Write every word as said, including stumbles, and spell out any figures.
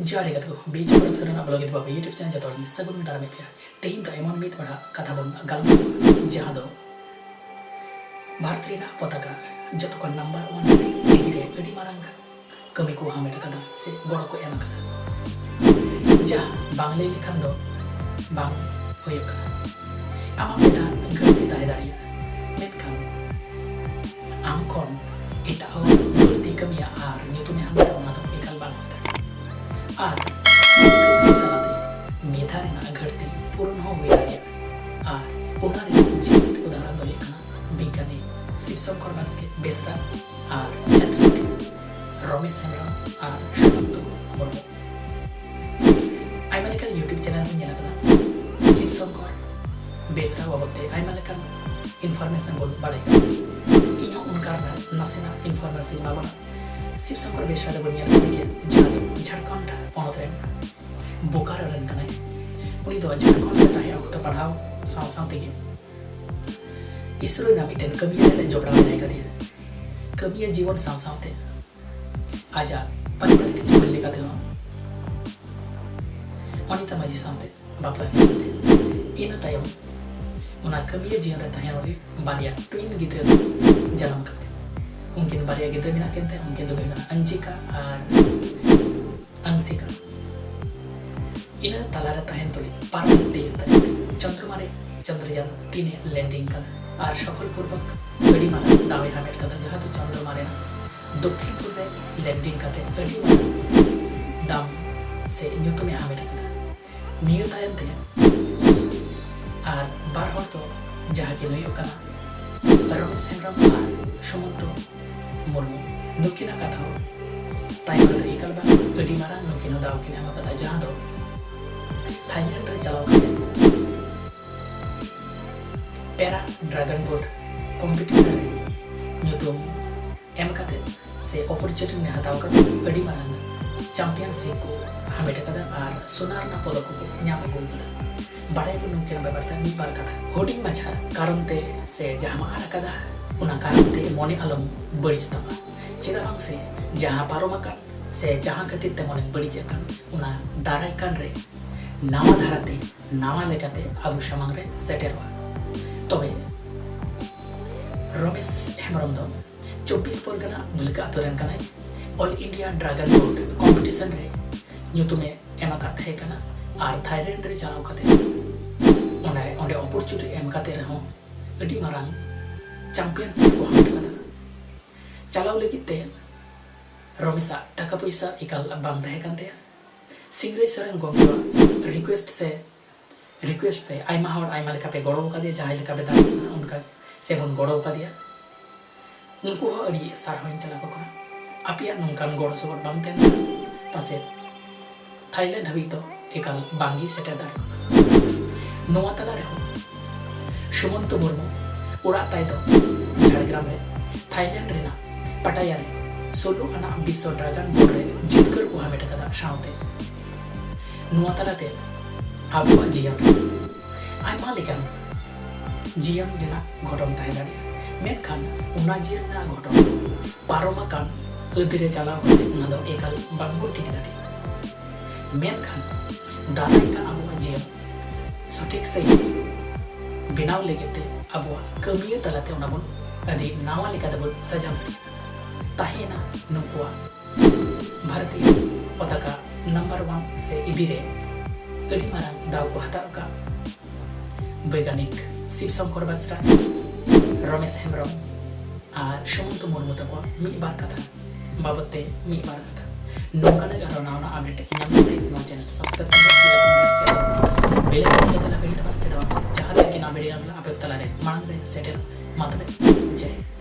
ᱡᱚᱦᱟᱨ ᱜᱮ ᱜᱟᱛᱮ ᱠᱚ, ᱵᱤᱡᱚᱭ ᱯᱨᱚᱰᱟᱠᱥᱚᱱ ᱨᱮᱱᱟᱜ ᱵᱞᱚᱜ ᱤᱫᱤ ᱵᱟᱵᱟ YouTube ᱪᱮᱱᱮᱞ ᱡᱚᱛᱚ ᱦᱚᱲ ᱤᱧ ᱥᱟᱹᱜᱩᱱ ᱫᱟᱨᱟᱢᱮᱫ ᱯᱮᱭᱟ᱾ ᱛᱮᱦᱮᱧ ᱫᱚ ᱮᱢᱚᱱ ᱢᱤᱫ ᱯᱟᱲᱦᱟᱜ ᱠᱟᱛᱷᱟ ᱵᱚᱱ ᱜᱟᱞᱢᱟᱨᱟᱣᱟ, ᱡᱟᱦᱟᱸ ᱫᱚ ᱵᱷᱟᱨᱚᱛ ᱨᱮᱱᱟᱜ ᱯᱚᱛᱟᱠᱟ ᱡᱚᱛᱚ ᱠᱷᱚᱱ ᱱᱟᱢᱵᱟᱨ ᱳᱣᱟᱱ ᱨᱮ ᱤᱫᱤ ᱨᱮ ᱟᱹᱰᱤ ᱢᱟᱨᱟᱝ ᱠᱟᱹᱢᱤ ᱠᱚ ᱦᱟᱢᱮᱴ ᱟᱠᱟᱫᱟ ᱥᱮ ᱜᱚᱲᱚ ᱠᱚ ᱮᱢ ᱟᱠᱟᱫᱟ, ᱡᱟᱦᱟᱸ ᱵᱟᱝ ᱞᱟᱹᱭ ᱞᱮᱠᱷᱟᱱ ᱫᱚ ᱵᱟᱝ ᱦᱩᱭᱩᱜ ᱠᱟᱱᱟ᱾ ᱟᱢᱟᱜ ᱢᱮᱫᱦᱟ ᱜᱷᱟᱹᱲᱛᱤ ᱛᱟᱦᱮᱸ ᱫᱟᱲᱮᱭᱟᱜᱼᱟ, ᱢᱮᱱᱠᱷᱟᱱ ᱟᱢ ᱠᱷᱚᱱ ᱮᱴᱟᱜ ᱦᱚᱲ ᱵᱟᱹᱲᱛᱤ ᱠᱟᱹᱢᱤᱭᱟ ᱟᱨ ᱧᱩᱛᱩᱢᱮ ᱦᱟᱢᱮᱴᱟ, ᱚᱱᱟ ᱫᱚ ᱮᱠᱟᱞ ᱵᱟᱝ ᱦᱩᱭ ᱫᱟᱲᱮᱭᱟᱜᱼᱟ᱾ ᱟᱨ ᱠᱟᱹᱢᱤ ᱛᱟᱞᱟᱛᱮ ᱢᱮᱫᱦᱟ ᱨᱮᱱᱟᱜ ᱜᱷᱟᱹᱲᱛᱤ ᱯᱩᱨᱚᱱ ᱦᱚᱸ ᱦᱩᱭ ᱫᱟᱲᱮᱭᱟᱜᱼᱟ᱾ ᱟᱨ ᱚᱱᱟ ᱨᱮᱱᱟᱜ ᱡᱤᱵᱤᱛ ᱩᱫᱟᱦᱚᱨᱚᱱ ᱫᱚ ᱦᱩᱭᱩᱜ ᱠᱟᱱᱟ ᱵᱤᱜᱽᱜᱟᱱᱤ ᱥᱤᱵ ᱥᱚᱝᱠᱚᱨ ᱵᱟᱥᱠᱮ ᱵᱮᱥᱨᱟ ᱟᱨ ᱮᱛᱷᱞᱮᱴ ᱨᱚᱢᱮᱥ ᱦᱮᱢᱵᱨᱚᱢ ᱟᱨ ᱥᱩᱢᱚᱱᱛᱚ ᱢᱩᱨᱢᱩ᱾ ᱟᱭᱢᱟ ᱞᱮᱠᱟᱱ YouTube ᱪᱮᱱᱮᱞ ᱵᱚᱱ ᱧᱮᱞ ᱟᱠᱟᱫᱟ, ᱥᱤᱵ ᱥᱚᱝᱠᱚᱨ ᱵᱮᱥᱨᱟ ᱵᱟᱵᱚᱫ ᱛᱮ ᱟᱭᱢᱟ ᱞᱮᱠᱟᱱ ᱤᱱᱯᱷᱚᱨᱢᱮᱥᱚᱱ ᱵᱚᱱ ᱵᱟᱲᱟᱭ ᱠᱟᱱᱟ᱾ ᱤᱧ ᱦᱚᱸ ᱚᱱᱠᱟ ᱨᱮᱱᱟᱜ ᱱᱟᱥᱮᱱᱟᱜ ᱤᱱᱯᱷᱚᱨᱢᱮᱥᱚᱱ ᱤᱧ ᱮᱢᱟ ᱵᱚᱱᱟ᱾ ᱥᱤᱵ ᱥᱚᱝᱠᱚᱨ ᱵᱮᱥᱨᱟ ᱫᱚᱵᱚᱱ ᱧᱮᱞ ᱠᱟᱫᱮ ᱜᱮᱭᱟ, ᱡᱟᱦᱟᱸ ᱫᱚ ᱡᱷᱟᱲᱠᱷᱚᱸᱰ ᱯᱚᱱᱚᱛ ᱨᱮᱱ ᱵᱳᱠᱟᱨᱳ ᱨᱮᱱ ᱠᱟᱱᱟᱭ᱾ ᱩᱱᱤ ᱫᱚ ᱡᱷᱟᱲᱠᱷᱚᱸᱰ ᱨᱮ ᱛᱟᱦᱮᱸ ᱚᱠᱛᱚ ᱯᱟᱲᱦᱟᱣ ᱥᱟᱶ ᱥᱟᱶ ᱛᱮᱜᱮ ᱤᱥᱨᱳ ᱨᱮᱱᱟᱜ ᱢᱤᱫᱴᱮᱱ ᱠᱟᱹᱢᱤ ᱨᱮ ᱡᱚᱯᱲᱟᱣ ᱢᱮᱱᱟᱭ ᱠᱟᱫᱮᱭᱟ᱾ ᱠᱟᱹᱢᱤᱭᱟᱹ ᱡᱤᱵᱚᱱ ᱥᱟᱶ ᱥᱟᱶᱛᱮ ᱟᱡᱟᱜ ᱯᱟᱨᱤᱵᱟᱨᱤᱠ ᱡᱤᱵᱚᱱ ᱞᱮᱠᱟ ᱛᱮᱦᱚᱸ ᱚᱱᱤᱛᱟ ᱢᱟᱹᱡᱷᱤ ᱥᱟᱶᱛᱮ ᱵᱟᱯᱞᱟ ᱦᱩᱭᱮᱱ ᱛᱟᱭᱟ᱾ ᱤᱱᱟᱹ ᱛᱟᱭᱚᱢ ᱚᱱᱟ ᱠᱟᱹᱢᱤᱭᱟᱹ ᱡᱤᱭᱚᱱ ᱨᱮ ᱛᱟᱦᱮᱸ ᱨᱮ ᱵᱟᱨᱭᱟ twin ᱜᱤᱫᱽᱨᱟᱹ ᱠᱚ ᱡᱟᱱᱟᱢ ᱠᱟᱫ ᱠᱤᱱᱟ᱾ ᱩᱱᱠᱤᱱ ᱵᱟᱨᱭᱟ ᱜᱤᱫᱽᱨᱟᱹ ᱢᱮᱱᱟᱜ ᱠᱤᱱ ᱛᱟᱭᱟ, ᱩᱱᱠᱤᱱ ᱫᱚᱠᱤᱱ ᱦᱩᱭᱩᱜ ᱠᱟᱱᱟ ᱟᱧᱡᱤᱠᱟ ᱟᱨ ᱟᱝᱥᱤᱠᱟ᱾ ᱤᱱᱟᱹ ᱛᱟᱞᱟᱨᱮ ᱛᱟᱦᱮᱱ ᱛᱩᱞᱩᱡ ᱯᱟᱨᱚᱢᱮᱱ ᱛᱮᱭᱤᱥ ᱛᱟᱹᱨᱤᱠᱷ ᱪᱚᱱᱫᱨᱚᱢᱟ ᱨᱮ ᱪᱚᱱᱫᱨᱚᱭᱟᱱ ᱛᱤᱱ ᱮ ᱞᱮᱱᱰᱤᱝ ᱠᱟᱫᱟ ᱟᱨ ᱥᱚᱯᱷᱚᱞᱯᱩᱨᱵᱚᱠ ᱟᱹᱰᱤ ᱢᱟᱨᱟᱝ ᱫᱟᱣ ᱮ ᱦᱟᱢᱮᱴ ᱠᱟᱫᱟ, ᱡᱟᱦᱟᱸ ᱫᱚ ᱪᱚᱱᱫᱨᱚᱢᱟ ᱨᱮᱱᱟᱜ ᱫᱚᱠᱠᱷᱤᱱ ᱯᱩᱨ ᱨᱮ ᱞᱮᱱᱰᱤᱝ ᱠᱟᱛᱮ ᱟᱹᱰᱤ ᱢᱟᱨᱟᱝ ᱫᱟᱢ ᱥᱮ ᱧᱩᱛᱩᱢ ᱮ ᱦᱟᱢᱮᱴ ᱠᱟᱫᱟ᱾ ᱱᱤᱭᱟᱹ ᱛᱟᱭᱚᱢ ᱛᱮ ᱟᱨ ᱵᱟᱨ ᱦᱚᱲ ᱫᱚ, ᱡᱟᱦᱟᱸ ᱠᱤᱱ ᱦᱩᱭᱩᱜ ᱠᱟᱱᱟ ᱨᱚᱢᱮᱥ ᱦᱮᱢᱵᱨᱚᱢ ᱟᱨ ᱥᱩᱢᱚᱱᱛᱚ ᱢᱩᱨᱢᱩ, ᱱᱩᱠᱤᱱᱟᱜ ᱠᱟᱛᱷᱟ ᱦᱚᱸ ᱛᱟᱭᱚᱢ ᱨᱮᱫᱚ ᱮᱠᱟᱞ ᱵᱟᱝ, ᱟᱹᱰᱤ ᱢᱟᱨᱟᱝ ᱱᱩᱠᱤᱱ ᱦᱚᱸ ᱫᱟᱣ ᱠᱤᱱ ᱮᱢ ᱟᱠᱟᱫᱟ, ᱡᱟᱦᱟᱸ ᱫᱚ ᱛᱷᱟᱭᱞᱮᱱᱰ ᱨᱮ ᱪᱟᱞᱟᱣ ᱠᱟᱛᱮ ᱯᱮᱨᱟ ᱰᱨᱟᱜᱚᱱ ᱵᱳᱴ ᱠᱚᱢᱯᱤᱴᱤᱥᱚᱱ ᱨᱮ ᱧᱩᱛᱩᱢ ᱮᱢ ᱠᱟᱛᱮ ᱥᱮ ᱚᱯᱚᱨᱪᱩᱱᱤᱴᱤ ᱦᱟᱛᱟᱣ ᱠᱟᱛᱮ ᱟᱹᱰᱤ ᱢᱟᱨᱟᱝ ᱪᱟᱢᱯᱤᱭᱟᱱᱥᱤᱯ ᱠᱚ ᱦᱟᱢᱮᱴ ᱟᱠᱟᱫᱟ ᱟᱨ ᱥᱳᱱᱟ ᱨᱮᱱᱟᱜ ᱯᱚᱫᱚᱠ ᱠᱚᱠᱚ ᱧᱟᱢ ᱟᱹᱜᱩ ᱟᱠᱟᱫᱟ᱾ ᱵᱟᱰᱟᱭ ᱵᱚᱱ ᱱᱩᱠᱤᱱᱟᱜ ᱵᱮᱯᱟᱨ ᱛᱮ ᱢᱤᱫ ᱵᱟᱨ ᱠᱟᱛᱷᱟ᱾ ᱦᱩᱰᱤᱧ ᱢᱟᱪᱷᱟ ᱠᱟᱨᱚᱱ ᱛᱮ ᱥᱮ ᱡᱟᱦᱟᱸ ᱟᱫ ᱟᱠᱟᱫᱟ, ᱚᱱᱟ ᱠᱟᱨᱚᱱ ᱛᱮ ᱢᱚᱱᱮ ᱟᱞᱚᱢ ᱵᱟᱹᱲᱤᱡ ᱛᱟᱢᱟ᱾ ᱪᱮᱫᱟᱜ ᱵᱟᱝ ᱥᱮ ᱡᱟᱦᱟᱸ ᱯᱟᱨᱚᱢ ᱟᱠᱟᱱ ᱥᱮ ᱡᱟᱦᱟᱸ ᱠᱷᱟᱹᱛᱤᱨ ᱛᱮ ᱢᱚᱱᱮ ᱵᱟᱹᱲᱤᱡ ᱟᱠᱟᱱ, ᱚᱱᱟ ᱫᱟᱨᱟᱭ ᱠᱟᱱ ᱨᱮ ᱱᱟᱣᱟ ᱫᱷᱟᱨᱟᱛᱮ, ᱱᱟᱣᱟ ᱞᱮᱠᱟᱛᱮ ᱟᱵᱚ ᱥᱟᱢᱟᱝ ᱨᱮ ᱥᱮᱴᱮᱨᱚᱜᱼᱟ᱾ ᱛᱚᱵᱮ ᱨᱚᱢᱮᱥ ᱦᱮᱢᱵᱨᱚᱢ ᱫᱚ ᱪᱚᱵᱵᱤᱥ ᱯᱚᱨᱜᱟᱱᱟ ᱵᱷᱟᱹᱞᱠᱟᱹ ᱟᱛᱳ ᱨᱮᱱ ᱠᱟᱱᱟᱭ᱾ All India Dragon Boat competition ᱨᱮ ᱧᱩᱛᱩᱢᱮ ᱮᱢ ᱟᱠᱟᱫ ᱛᱟᱦᱮᱸ ᱠᱟᱱᱟ ᱟᱨ ᱛᱷᱟᱭᱞᱮᱱᱰ ᱨᱮ ᱪᱟᱞᱟᱣ ᱠᱟᱛᱮ ᱚᱸᱰᱮ, ᱚᱸᱰᱮ opportunity ᱮᱢ ᱠᱟᱛᱮ ᱨᱮᱦᱚᱸ ᱟᱹᱰᱤ ᱢᱟᱨᱟᱝ championship ᱠᱚ ᱦᱟᱢᱮᱴ ᱠᱟᱫᱟ᱾ ᱪᱟᱞᱟᱣ ᱞᱟᱹᱜᱤᱫ ᱛᱮ ᱨᱚᱢᱮᱥᱟᱜ ᱴᱟᱠᱟ ᱯᱚᱭᱥᱟ ᱮᱠᱟᱞ ᱵᱟᱝ ᱛᱟᱦᱮᱸ ᱠᱟᱱ ᱛᱟᱭᱟ᱾ ᱥᱤᱝᱨᱟᱹᱭ ᱥᱚᱨᱮᱱ ᱜᱚᱢᱠᱮᱣᱟᱜ request ᱥᱮ request ᱛᱮ ᱟᱭᱢᱟ ᱦᱚᱲ ᱟᱭᱢᱟ ᱞᱮᱠᱟ ᱯᱮ ᱜᱚᱲᱚ ᱟᱠᱟᱫᱮᱭᱟ, ᱡᱟᱦᱟᱸᱭ ᱞᱮᱠᱟ ᱯᱮ ᱫᱟᱲᱮᱭᱟᱜ ᱠᱟᱱᱟ ᱚᱱᱠᱟ ᱥᱮ ᱵᱚᱱ ᱜᱚᱲᱚ ᱟᱠᱟᱫᱮᱭᱟ᱾ ᱩᱱᱠᱩ ᱦᱚᱸ ᱟᱹᱰᱤ ᱥᱟᱨᱦᱟᱣᱤᱧ ᱪᱟᱞ ᱟᱠᱚ ᱠᱟᱱᱟ᱾ ᱟᱯᱮᱭᱟᱜ ᱱᱚᱝᱠᱟᱱ ᱜᱚᱲᱚ ᱥᱚᱯᱚᱦᱚᱫ ᱵᱟᱝ ᱛᱟᱦᱮᱱ ᱠᱷᱟᱱ ᱯᱟᱥᱮᱡ ᱛᱷᱟᱭᱞᱮᱱᱰ ᱦᱟᱹᱵᱤᱡ ᱫᱚ ᱮᱠᱟᱞ ᱵᱟᱝᱜᱮ ᱥᱮᱴᱮᱨ ᱫᱟᱲᱮ ᱠᱚᱜᱼᱟ᱾ ᱱᱚᱣᱟ ᱛᱟᱞᱟ ᱨᱮᱦᱚᱸ ᱥᱩᱢᱚᱱᱛᱚ ᱢᱩᱨᱢᱩ ᱚᱲᱟᱜ ᱛᱟᱭ ᱫᱚ ᱡᱷᱟᱲᱜᱨᱟᱢ ᱨᱮ ᱛᱷᱟᱭᱞᱮᱱᱰ ᱨᱮᱱᱟᱜ ᱯᱟᱴᱟᱭᱟ ᱨᱮ ᱥᱳᱞᱳ ᱟᱱᱟᱜ ᱵᱤᱥᱥᱚ ᱰᱨᱟᱜᱚᱱ ᱵᱳᱴ ᱨᱮ ᱡᱤᱛᱠᱟᱹᱨ ᱠᱚ ᱦᱟᱢᱮᱴ ᱟᱠᱟᱫᱟ᱾ ᱥᱟᱶᱛᱮ ᱱᱚᱣᱟ ᱛᱟᱞᱟᱛᱮ ᱟᱵᱚᱣᱟᱜ ᱡᱤᱭᱚᱱ ᱨᱮ ᱟᱭᱢᱟ ᱞᱮᱠᱟᱱ ᱡᱤᱭᱚᱱ ᱨᱮᱱᱟᱜ ᱜᱷᱚᱴᱚᱱ ᱛᱟᱦᱮᱸ ᱫᱟᱲᱮᱭᱟᱜᱼᱟ, ᱢᱮᱱᱠᱷᱟᱱ ᱚᱱᱟ ᱡᱤᱭᱚᱱ ᱨᱮᱱᱟᱜ ᱜᱷᱚᱴᱚᱱ ᱯᱟᱨᱚᱢ ᱟᱠᱟᱱ ᱟᱹᱫ ᱨᱮ ᱪᱟᱞᱟᱣ ᱠᱟᱛᱮ ᱚᱱᱟ ᱫᱚ ᱮᱠᱟᱞ ᱵᱟᱝᱵᱚᱱ ᱴᱷᱤᱠ ᱫᱟᱲᱮᱭᱟᱜᱼᱟ᱾ ᱢᱮᱱᱠᱷᱟᱱ ᱫᱟᱨᱟᱭ ᱠᱟᱱ ᱟᱵᱚᱣᱟᱜ ᱡᱤᱭᱚᱱ ᱥᱚᱴᱷᱤᱠ ᱥᱟᱺᱦᱤᱡ ᱵᱮᱱᱟᱣ ᱞᱟᱹᱜᱤᱫ ᱛᱮ ᱟᱵᱚᱣᱟᱜ ᱠᱟᱹᱢᱤᱭᱟᱹ ᱛᱟᱞᱟᱛᱮ ᱚᱱᱟ ᱵᱚᱱ ᱟᱹᱰᱤ ᱱᱟᱣᱟ ᱞᱮᱠᱟ ᱛᱮᱵᱚᱱ ᱥᱟᱡᱟᱣ ᱫᱟᱲᱮᱭᱟᱜᱼᱟ᱾ ᱛᱟᱦᱮᱸᱭᱮᱱᱟ ᱱᱩᱠᱩᱣᱟᱜ ᱵᱷᱟᱨᱚᱛᱤᱭᱚ ᱯᱚᱛᱟᱠᱟ ᱱᱟᱢᱵᱟᱨ ᱚᱣᱟᱱ ᱥᱮ ᱤᱫᱤ ᱨᱮ ᱟᱹᱰᱤ ᱢᱟᱨᱟᱝ ᱫᱟᱣ ᱠᱚ ᱦᱟᱛᱟᱣ ᱟᱠᱟᱫ ᱵᱳᱭᱜᱟᱱᱤᱠ ᱥᱤᱵ ᱥᱚᱝᱠᱚᱨ ᱵᱟᱥᱨᱟ, ᱨᱚᱢᱮᱥ ᱦᱮᱢᱵᱨᱚᱢ ᱟᱨ ᱥᱩᱢᱚᱱᱛᱚ ᱢᱩᱨᱢᱩ ᱛᱟᱠᱚᱣᱟᱜ ᱢᱤᱫ ᱵᱟᱨ ᱠᱟᱛᱷᱟ ᱵᱟᱵᱚᱛ ᱛᱮ ᱢᱤᱫ ᱵᱟᱨ ᱠᱟᱛᱷᱟ᱾ ᱱᱚᱝᱠᱟᱱᱟᱜ ᱟᱨᱦᱚᱸ ᱱᱟᱣᱟ ᱱᱟᱣᱟ update ᱧᱟᱢ ᱞᱟᱹᱜᱤᱫ ᱱᱚᱣᱟ channel subscribe ᱠᱟᱛᱮ bell icon ᱠᱚ ᱛᱟᱞᱟ ᱵᱮᱞ ᱛᱟᱵᱚᱱ ᱪᱮᱫᱟᱜ ᱵᱟᱝ ᱡᱟᱦᱟᱸ ᱛᱤᱱᱟᱹᱜ ᱜᱮ ᱱᱟᱣᱟ video ᱧᱟᱢ ᱞᱟᱹᱜᱤᱫ ᱟᱯᱮ ᱠᱚ ᱛᱟᱞᱟᱨᱮ ᱢᱟᱲᱟᱝ ᱨᱮ ᱥᱮᱴᱮᱨ᱾ ᱢᱟ ᱛᱚᱵᱮ ᱡᱟᱭ ᱦᱤᱱᱫ᱾